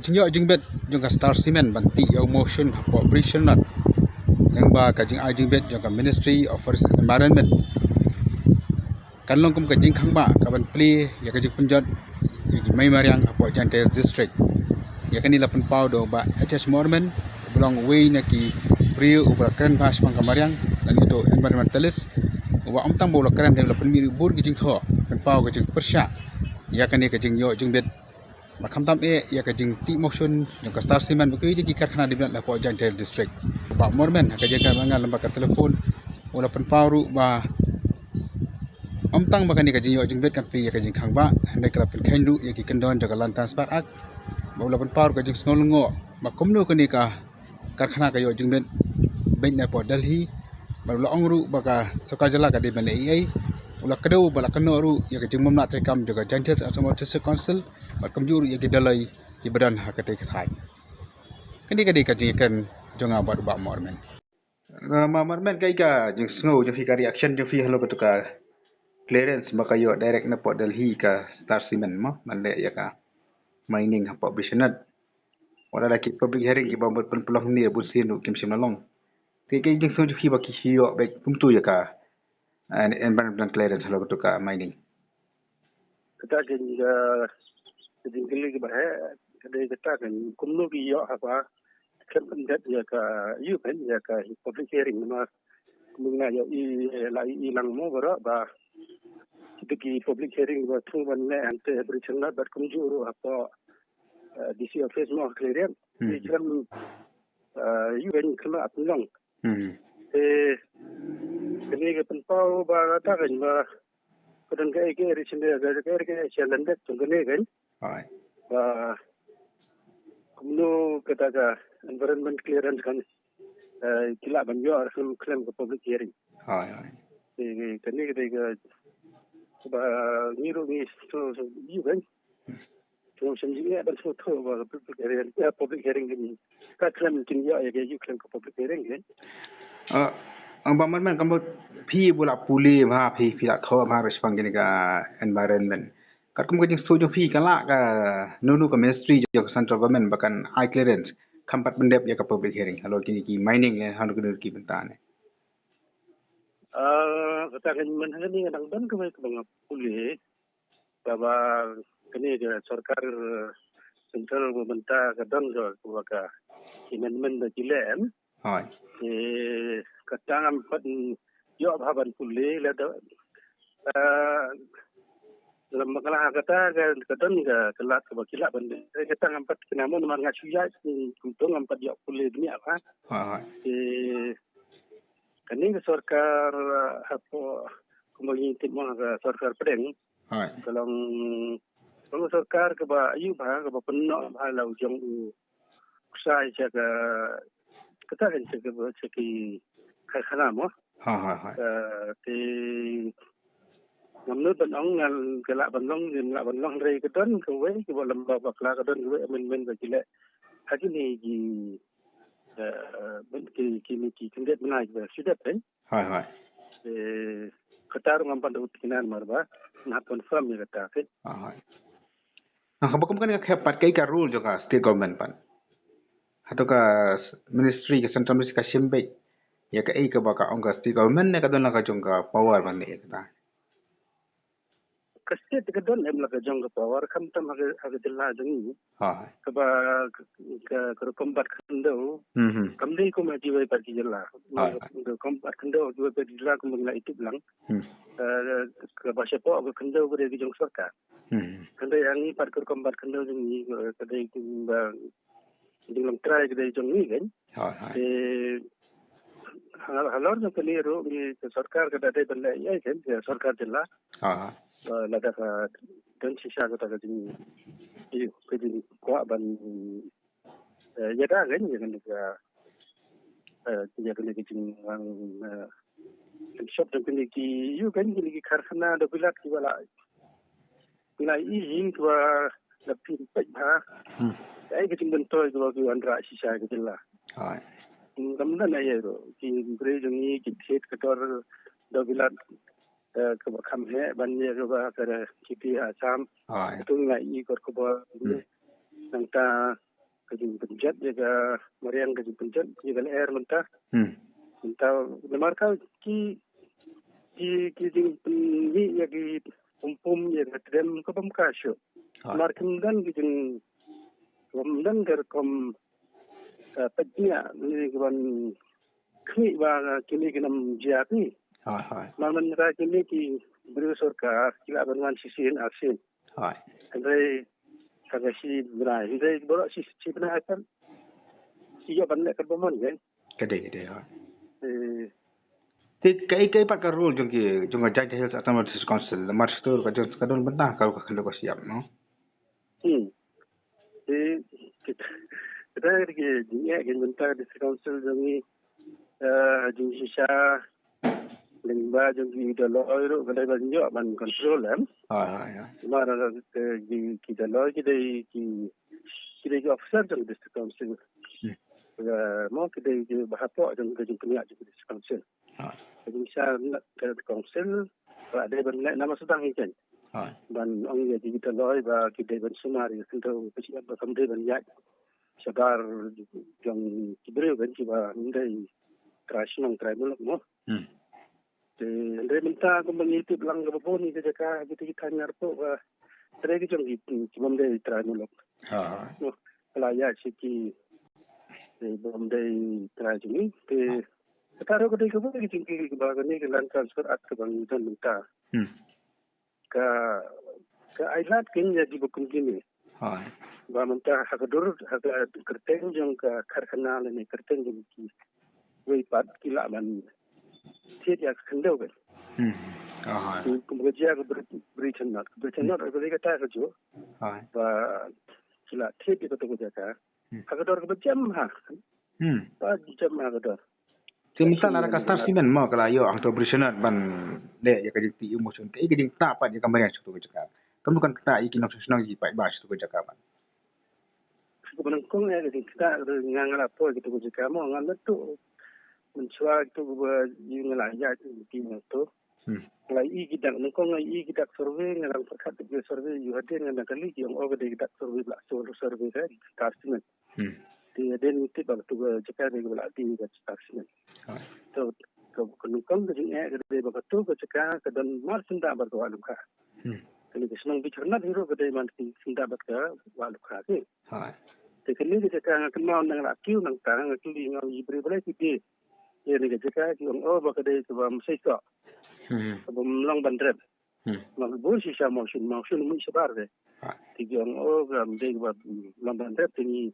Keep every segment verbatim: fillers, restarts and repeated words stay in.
Jingïoh jingbit jong ka Star Cement ban tih ïa u motion hapoh Bri Shynrut lyngba ka jingai jingbit jong ka Ministry of Forest and Environment kan long kum ka jingkhang ba ka ban plie ïa ka jingpynjot ïa ki mei mariang hapoh Jaintia District. Ïa kane la pynpaw da u Bah H H Mormen, uba long uwei na ki briew uba la kren bha shaphang ka mariang, lane uto u environmentalist, uba ym tang ba u la kren, hynrei u la pynmih ruh bun ki jingthoh, pynpaw ka jingpyrshah ïa kane ka jingïoh jingbit. Bad khamtam eh ïa ka jingtih motion jong ka Star Cement bad kiwei de ki karkhana de bad hapoh Jaintia District. Bah Mormen ha ka jingkren bad nga lyngba ka telephone u la pynpaw ruh ba ym tang ba kane ka jingïoh jingbit kan plie ïa ka jingkhang ba, hynrei ka la pynkheiñ ruh ïa ki kyndon jong ka Land Transport Act. Bad u la pynpaw ruh ka jingsngew lyngngoh ba kumno kane ka karkhana ka ïoh jingbit beit na pdeng Delhi. Bad u la ong ruh ba ka sorkar jylla ka dei ban leh ei ei. U la kdew bad la kynnoh ruh ïa ka jingbym lah treikam jong ka Jaintia Hills Autonomous District Council bad kumjuh ruh ïa ki dolloi kiba don ha katei ka thaiñ. Kane ka dei ka jingkren jong nga bad u Bah Mormen. Ah, Bah Mormen, kaei ka jingsngew jong phi, ka reaction jong phi halor katu ka clearance ba ka ïoh direct na pdeng Delhi ka Star Cement mo, ban leh ïa ka mining hapoh Bri Shynrut. Wat la ki public hearing kiba mut pynlong hangne bunsien ruh kim shym la long. Te kaei ka jingsngew jong phi ba ki ïoh beit kumtu ïa ka, ah, environmental clearance halor katu ka mining? Kata ka jing, ah, ka jingkylli kaba heh, ka dei kata ka jing kumno ki ïoh haba khlem pyndep ïa ka, ïa ka, ïa ka public hearing, namar kumno nga ïohi, la ïohi lang mo baroh ba kita ki public hearing ba thung ban leh hangtei ha Bri Shynrut bad kumjuh ruh hapoh, ah, D C office mo ha Khliehriat. Hmm. Ki khlem, ah, ïa ka khlem ap long. Hmm. Te kane ka pynpaw ba kata ka jing ba ka don kaei kaei re shisha, kaei kaei re shisha lyndet jong kane ka jing. Hooid. Ba kumno kata ka environment clearance kan, eh, ki lah ban ïoh khlem, khlem ka public hearing. Hooid, hooid. Te kane ka dei kaba ngi ruh ngi shu, shu ïohi kan. Hmm. Shu, shu ïohi ban shu thoh ba ka public hearing, eh, public hearing kan. Ka khlem kin ïoh ïa ka ïoh khlem ka public hearing kan. Ah, Bah Mormen, kumba phi ba la pule bha, phi, phi la thoh bha shaphang kane ka environment. Katkum ka jingsngew jong phi, ka lah ka, no, no, ka ministry jong ka central government ba kan ai clearance, kham pat pyndep ïa ka public hearing halor kine ki mining ne halor kine ki bynta ne? Ah, kata ka jingmut hangne nga dang don kawei kaba nga pule, kaba kane ka sorkar central ba mynta ka don ka, kaba ka amendment ba ki leh. Hooid. Te kata ngam pat ïoh bha ban pule lada, ah, lem bakla ha kata ka, ka don ka, ka lad kaba ki lah ban leh. Te kata ngam pat kynmaw namar nga shu ïaid kumto, ngam pat ïoh pule bniah bha. Hooid, hooid. Te kane ka sorkar, ah, hapoh kumba ngi tip mo, ka sorkar pdeng. Hooid. Ka long, ka long sorkar kaba ïoh bha, kaba pynnoh bha la u jong u ksai sha ka, kata kan sha ka, sha ki karkhana mo. Hooid, hooid, hooid. Ka, te ngam nud ban ong ngan ka lah ban long, ngam lah ban long, hynrei ka don kawei kaba lem bakla, ka don kawei amendment ba ki leh ha kine ki, eh, ban ki, kine ki khyndiat bnai kiba shu dep, eh. Hooid, hooid. Eh, kata ruh ngam pat da thikna namar ba nga hap confirm ïa kata, okay. Hooid, hooid. Nga, kaba kum kane ka khep pat, kaei ka role jong ka state government pat? Hato ka s-, ministry, ka central ministry ka shim beit ïa kaei kaba ka ong ka state government ne ka don la ka jong ka power ban leh ïa kata? Ka state ka don em la ka jong ka power, khamtam ha ka, ha ka jylla jong ngi. Ha. Kaba ka, ka, ka rukom bat khyndew. Hmm, hmm. Kam dei kum ha kiwei pat ki jylla. Ha. Ka rukom bat khyndew ha kiwei pat ki jylla kum ngi la ithuh lang. Hmm. Ka, kaba shapoh ka khyndew ka dei ka jong sorkar. Hmm. Hynrei ha ngi pat ka rukom bat khyndew jong ngi ka dei kumba jinglong trai ka dei jong ngi kan. Hooid, hooid. Te ha, halor jong kane ruh ngi ka sorkar ka da dei ban leh ïa kan, ka sorkar jylla. Hooid, hooid. Eh, lada ka don shisha kata ka jing, ïa, ka jingkwah ban, eh, ïada kan ïa kane ka, eh, ïa kane ka jing, eh, shop jong kine ki, ïa kan kine ki karkhana da bilat kiba la Pynlait ïing kiba la pynpeit bha. Hmm. Kaei ka jingmyntoi kiba ki wanrah shisha ka jylla. Hooid. Hmm, kam da na ïa ruh ki briew jong ngi ki thied ka dor da bilat, eh, kaba kham heh ban ïa kaba ka da ki pi Assam. Hooid. Ka tu ngi la ïohi kot khubor. Hmm. Nangta ka jingpynjot ïa ka mariang, ka jingpynjot ïa ka lyer mynta. Hmm. Mynta namar ka ki, ki, ki jingpynmih ïa ki pum pum ïa ka tdem ka bym ka shuh. Ah. Namar kim don ki jing, bym don ka rukom, eh, peit ïa ni ka ban khmih ba kine ki nam jia ki. Hooid, hooid. Namar mynta kine ki briew sorkar ki lah ban wan shisien arsien. Hooid. Hynrei ka ka shi bnai, hynrei baroh shi, shi bnai kan ki ïoh ban leh ka bymman kan. Ka dei, ka dei, hooid. Eh. Te kaei, kaei pat ka role jong ki, jong ka Jaintia Hills Autonomous District Council, namar shuh ka jong ka don bynta ka, ka khyndew ka shyiap, no? Hmm. Te kita, kita ki jingeh ki mynta District Council jong ngi, eh, jingshisha lyngba jong ki Dolloi ruh ka dei ban ïoh ban control em. Ah, ya. Namar ki, ki Dolloi ki dei ki, ki dei ki officer jong District Council. Hmm. Eh, mo ki dei kiba hapoh jong ka jingpynïaid jong District Council. Hooid. Ka jingshisha na ka council ka la dei ban leh namar sdang hi kan. Hooid. Ban ong ïa ki Dolloi ba ki dei ban sumar ïa ka khyndew ka shyiap ba kam dei ban ïaid shabar jong ki briew kan, kiba ym dei trai shnong trai muluk mo. Hmm. Te hynrei mynta kumba ngi tip lang kaba bun ki jaka, kita ki thaiñ Narpuh ba trei ki jong ki, ki bym dei trai muluk. Ha, ha. Mo, ka la ïaid sha ki, te bym dei trai jong ngi. Te kata ruh ka dei kaba ki jong ki, kaba kane ka Land Transfer Act kaba ngi don mynta. Hmm. Ka, ka ailad kein ïa kiba kum kine. Hooid. Ba mynta ha ka dur, ha ka kyrteng jong ka karkhana lane kyrteng jong kiwei pat ki lah ban thied ïa ka khyndew kan. Hmm. Hooid. Kum ka jia ka Bri-, Bri Channot. Bri Channot ka dei kata ka juh. Hooid. Ba ki la thied ïa kato ka jaka. Hmm. Ha ka dor kaba jem ha. Hmm. Ba jem ha ka dor. Te mynta lada ka Star Cement mo ka la ïoh hangto Bri Channot ban leh ïa ka jingtih emotion, kaei ka jingktah pat ïa ka mariang sha kato ka jaka? Kam dei kan ktah ïa ki nongshong shnong, ïa ki paidbah sha kato ka jaka pat? Kaba nyngkong ïa ka jingktah, nga, nga la poi kato ka jaka mo, nga la tuh mynshuwa kato kaba ïa nga la ïaid ïa ki nongto. Hmm. Nga la ïohi ki dak, nyngkong nga ïohi ki dak survey, nga dang pyrkhat ïa ki survey, ïoh hadien nga dang kylli ki ong, oh, ka dei ki dak survey ba la shu survey ka Star Cement. Hmm. Te hadien ngi tip ba kato ka jaka dei kaba la die ka Star Cement. Hooid. To, ka, ka nyngkong ka jingeh ka dei ba kato ka jaka ka don mar syndah bad ka Wah Lukha. Hmm. Kane ka shnong Bri Channot hi ruh ka dei mar syndah bad ka Wah Lukha te. Hooid. Te kane ka jaka nga kynmaw nang la kiew nangta, nga kylli, nga ong, i briew balei ki die ïa kane ka jaka, ki ong, oh, ba ka dei kaba ym seisoh. Hmm. Kaba ym long ban rep. Hmm. Nga bun shisha mawshun, mawshun mih shabar de. Ah. Te ki ong, oh, kam dei kaba long ban rep te ngi,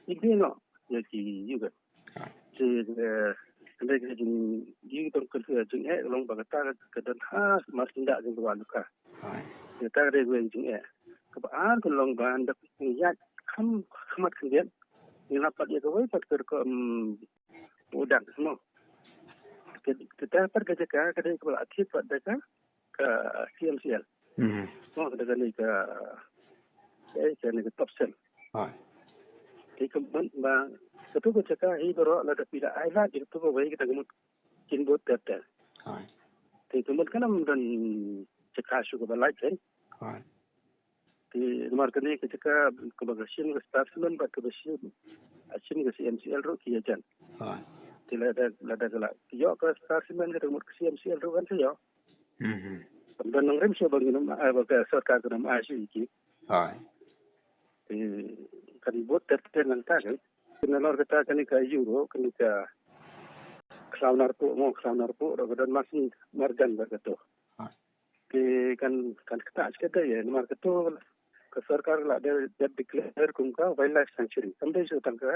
ngi die noh ïa ki ïa ka. Ah. Te, eh, ka dei ka jing, ïa ka tong ka jingeh long ba kata ka don ha mar syndah jong ka Wah Lukha. Ah. Te kata ka dei ka jingeh. Kaba ar ka long ba ynda ngi ïaid kham, kham khmat khyndiat, ngi lap pat ïa kawei pat ka rukom u dang mo. Ka, kata pat ka jaka ka dei kaba la thied pat da ka, ka C M C L. Mhm. Mo, ka dei kane ka, eh, kane ka Topcen. Hooid. Te ka mut ba kato ka jaka hi baroh lada phi la ailad ïa kato kawei kata ka mut kin bud ter ter. Hooid. Te ka mut kan ym don jaka shuh kaba lait kan. Hooid. Te namar kane ka jaka kaba ka shim ka Star Cement bad kaba shim, ah, shim ka C M C L ruh ki ïajan. Hooid. Te lada, lada ka la ïoh ka Star Cement ka dang mut ka C M C L ruh kan sa ïoh. Mhm. Ban nang rim shuh ba ngin ym, ah, ba ka sorkar kan ym ai shuh ïa ki. Hooid. Te kan bud ter ter nangta kan. Te nalor kata kane ka ïu ruh, kane ka Khlaw Narpuh mo, Khlaw Narpuh ruh ka don mar syn, marjan bad kato. Hooid. Te kan, kan ktah shi katta ïa, namar kato ka sorkar la dep, dep declare kum ka wildlife sanctuary. Kam dei shuh tang ka,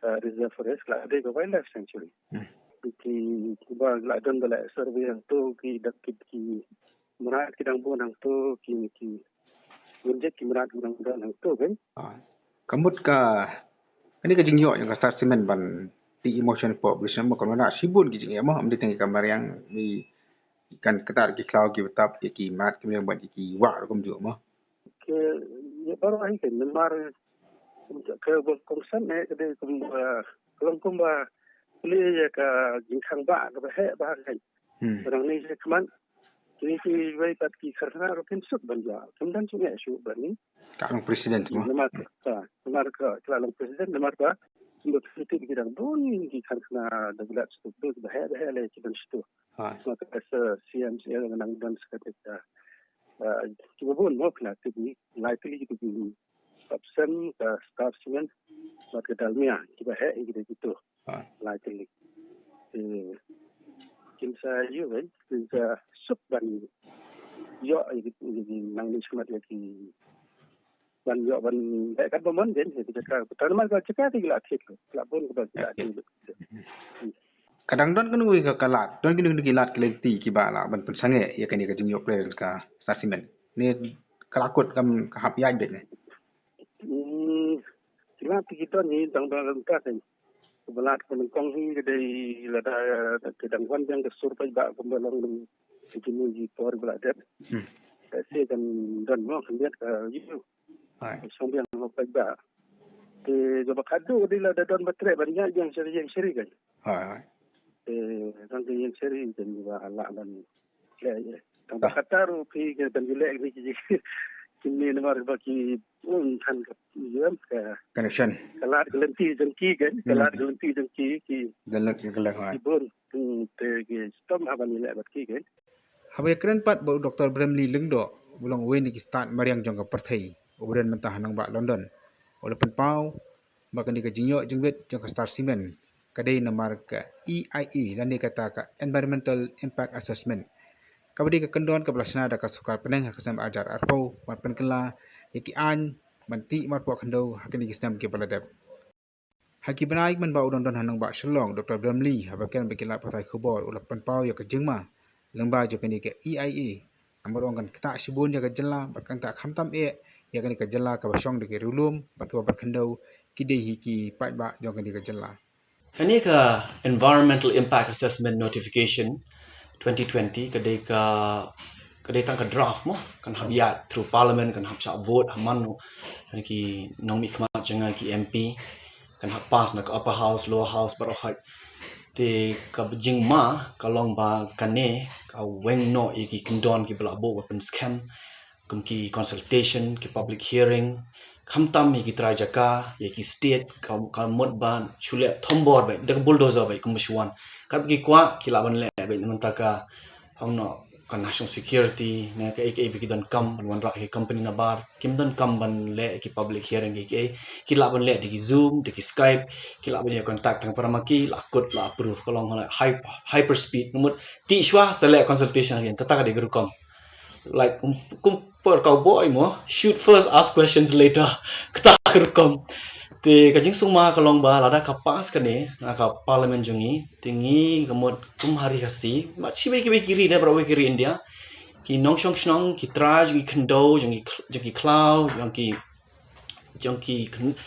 eh, reserve forest, la dei ka wildlife sanctuary. Hmm. Te kiba la don ba la survey hangto, ki dak ki, ki mrad ki dang bun hangto, ki, ki wynjit ki mrad ki dang don hangto kan. Ah. Ka mut ka, kane ka jingïoh jong ka Star Cement ban tih emotion hapoh Bri Channot mo, ka mut shibun ki jingeh mo, ym dei tang ïa ka mariang, ym dei, kan ktah ki khlaw ki btap, ïa ki mrad ki mrad bad ïa ki wah ruh kumjuh mo. Ka, ïa baroh hi kan, namar ka ba kongsan eh, ka dei kumba, ka long kumba plie ïa ka jingkhang bah kaba heh bha kan. Hmm. Ba nangne sha khmat, Kine kiwei pat ki karkhana ruh kim suk ban ïa, kim don jingeh shuh ban ni. Ka long president mo. Namar ka, namar ka, ka long president, namar ka, kumba ki tip ki dang bun ki karkhana da bilat suk tu, ba heh, ba heh le ki don suk tu. Ha. Namar ka sa C M C L nang don sa ka tip ka. Ah, kiba bun mo kena tip ni, lai tylli ki tip ni. Babsem, ka Star Cement, bad ka Dalmia, kiba heh, ki dei kitu. Ha. Lai tylli. Eh, kin sa ïoh, eh, kin sa suk ban ïoh, eh, ki, ki, ki nang ni smat ïa ki ban ïoh ban, eh, kat ba mon, eh, ki jaka, tang namar ka jaka ki la thied, la bun ka ba ki la thied. Ka dang don kano ka, ka lad, don kano kano ki lad ki lynti kiba lah ban pynsangeh ïa kane ka jingïoh clearance ka Star Cement. Ne ka la kut kam ka hap ïaid beit ne. Hmm, ki lad ki don hi dang don rem ka kan. Ka ba lad ka nyngkong hi ka dei lada ka dang wan biang ka sur paidbah kumba long dang ki ni ki por ba la dep. Hmm. Ka se kan don mo kan biang ka yu. Hai. Song biang mo paidbah. Te ka ba khadduh ka dei lada don ba treh ban ïaid biang sha ïing sha ri kan. Hai, hai. Te tang ka ïing sha ri kan ba lah ban leh, eh. Tang ba kata ruh phi ka ban leh ni ki, ki ni namar ba ki, um, than ka, ïa, ka connection. Ka lad ka lynti jong ki kan, ka lad ka lynti jong ki, ki. Ka lad ka lynti, hai. Ki bun, hmm, te ki stom ha ban leh bad ki kan. Haba ïakren pat bad u Doktor Bramley Lyngdoh, u long uwei na ki stad mariang jong ka pyrthei, uba don mynta ha nongbah London, u la pynpaw ba kane ka jingïoh jingbit jong ka Star Cement ka dei namar ka E I A lane kata ka Environmental Impact Assessment, kaba dei ka kyndon kaba la shna da ka sorkar pdeng ha ka snem arhajar arphew ban pynkylla ïa ki aiñ ban tih marpoh khyndew ha kine ki snem kiba la dep. Ha ki bnai mynba u don don ha nongbah Shillong, Doktor Bramley, haba kren bad ki lad pathai khubor, u la pynpaw ïa ka jingma lyngba jong kane ka E I A. Namar u ong kan ktah shibun ïa ka jylla bad kan ktah khamtam eh ïa kane ka jylla kaba shong da ki riewlum bad kaba bad khyndew, ki dei hi ki paidbah jong kane ka jylla. Kane ka Environmental Impact Assessment Notification twenty twenty ka dei ka, ka dei tang ka draft mo, kan hap ïaid through Parliament, kan hap shah vote ha man, kane ki nongmihkhmat jong nga ki M P, kan hap pass na ka Upper House, Lower House, baroh hi. Te ka jingma ka long ba kane ka weng noh ïa ki kyndon kiba la buh ban pynskhem, kum ki consultation, ki public hearing, khamtam ïa ki trai jaka, ïa ki state, ka, ka mut ban shu leh thombor beit da ka bulldozer beit kumba shu wan. Katba ki kwah ki lah ban leh beit na mynta ka, ong noh, ka national security, ne kaei kaei ba ki donkam ban wanrah ïa ki company nabar, kim donkam ban leh ki public hearing kaei kaei, ki lah ban leh da ki Zoom, da ki Skype, ki lah ban ïa contact tang para ma ki, la kut, la approve, ka long ha, like, hyper, hyper speed, ka mut tih shuwa sa leh consultation ha ki, kata ka dei ka rukom. Like, kum, kum por cowboy mo, shoot first, ask questions later. Kata ka rukom. Te ka jingsngewma ka long ba lada ka pass kane na ka parliament jong ngi, te ngi ka mut kum ha ri Khasi, ma shi wei ki wei ki ri ne, baroh wei ki ri India, ki nongshong shnong, ki trai jong ki khyndew, jong ki khl-, jong ki khlaw, jong ki, jong ki khyn-,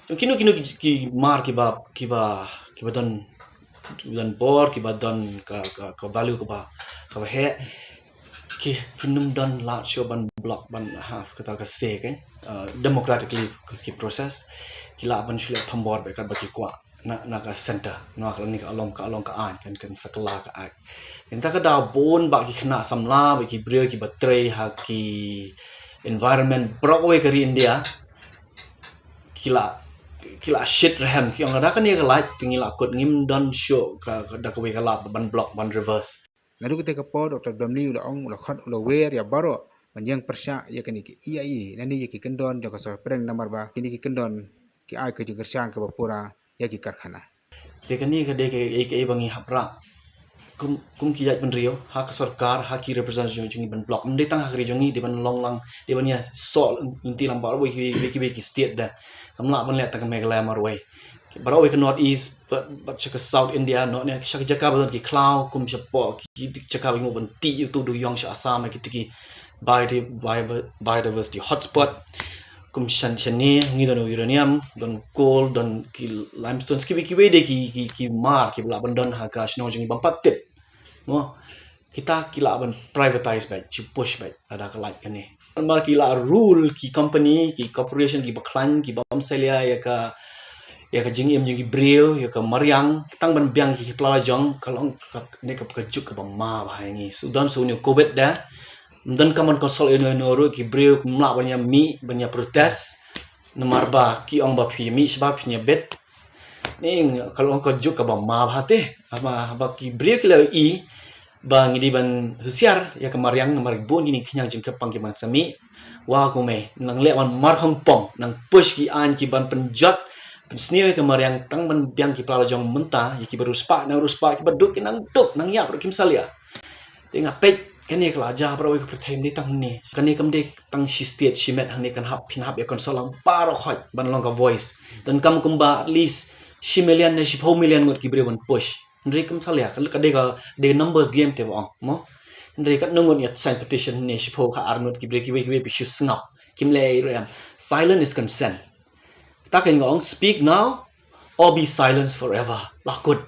jong kino kino ki, ki mar kiba, kiba, kiba don, don bor, kiba don ka, ka, ka value kaba, kaba heh, ki, kin ym don lad shuh ban block, ban half, kata ka se, ke, uh, democratically ki process, ki lah ban shu leh thombor beit katba ki kwah na, na ka center, na ka, lane ka long, ka long ka aiñ, kan, kan sa kylla ka act. Te kata ka daw bun ba ki khynnah samla, ba ki briew kiba trei ha ki environment baroh kawei ka ri India, ki la, ki la shit rhem, ki ong lada kane ka lait te ngi la kut, ngim don shuh ka, ka, da kawei ka lad ban block, ban reverse. Naduh katei ka por, Doktor Bramley u la ong, u la khot, u la wer ïa baroh ban ïeng pyrshah ïa kine ki E I A lane ïa ki kyndon jong ka sorkar pdeng, namar ba kine ki kyndon ki ai ka jingkyrshan kaba pura ïa ki karkhana. Te kane ka dei kaei kaei ba ngi hap rah kum, kum ki jaitbynriew, ha ka sorkar, ha ki representative jong ngi ban block. Ym dei tang ha ka ri jong ngi, dei ban long lang, dei ban ïasoh lynti lang baroh wei ki, wei ki, wei ki state da. Kam lah ban leh tang ka Meghalaya marwei. Baroh wei ka North East, bad, bad sha ka South India, noh ne, sha ka jaka ba don ki khlaw, kum shapoh ki jaka ba ngi mut ban tih ïa utu u dewïong sha Assam, ha kitu ki biodi-, biodiversity hotspot. Kum shan, shane ngi don uranium, don coal, don ki limestone, kiwei kiwei de ki, ki, ki mar kiba lah ban don ha ka shnong jong ngi bym pat tip. Mo, kita ki lah ban privatise beit, shu push beit, lada ka lait kane. Namar ki la rule ki company, ki corporation, kiba khlaiñ, ki bym salia ïa ka, ïa ka jingim jong ki briew, ïa ka mariang, tang ban biang ki pla la jong, ka long ka, ne ka, ka juk kaba ma bha ïa ngi. So don so new covid da. Ym don kam ban consult ïa no ïa no ruh, ki briew ym lah ban ïa mih, ban ïa protest. Namar ba ki ong ba phi mih shaba phin ïa bit. Ni ka long ka juk kaba ma bha te. Haba, haba ki briew ki la i ba ngi dei ban husiar ïa ka mariang, namar bun kine ki khñiang jingkyrpang ki ban sa mih. Wa kumne, nang leh ban mar hong pong, nang push ki aiñ ki ban pynjot, pynsniew ïa ka mariang, tang ban biang ki pla la jong mynta, ïa ki ba riewspah, nang riewspah, ki ba duk, ki nang duk, nang ïap ruh kim salia. Te nga peit, kane ka la jia baroh kawei ka pyrthei, ym dei tang hangne. Kane kam dei tang shi state, shi met hangne kan hap, phin hap ïa consult lang baroh khoit, ban long ka voice. Donkam kumba at least shi million ne shiphew million ngut ki briew ban push. Hynrei kam salia, ka, ka dei ka, dei numbers game te ba ong, mo? Hynrei katno ngut ïa sign petition ne shiphew kha ar ngut ki briew kiwei kiwei phi shu sngap. Kim leh ruh em. Silence is consent. Ta ka nga ong speak now or be silent forever. La kut.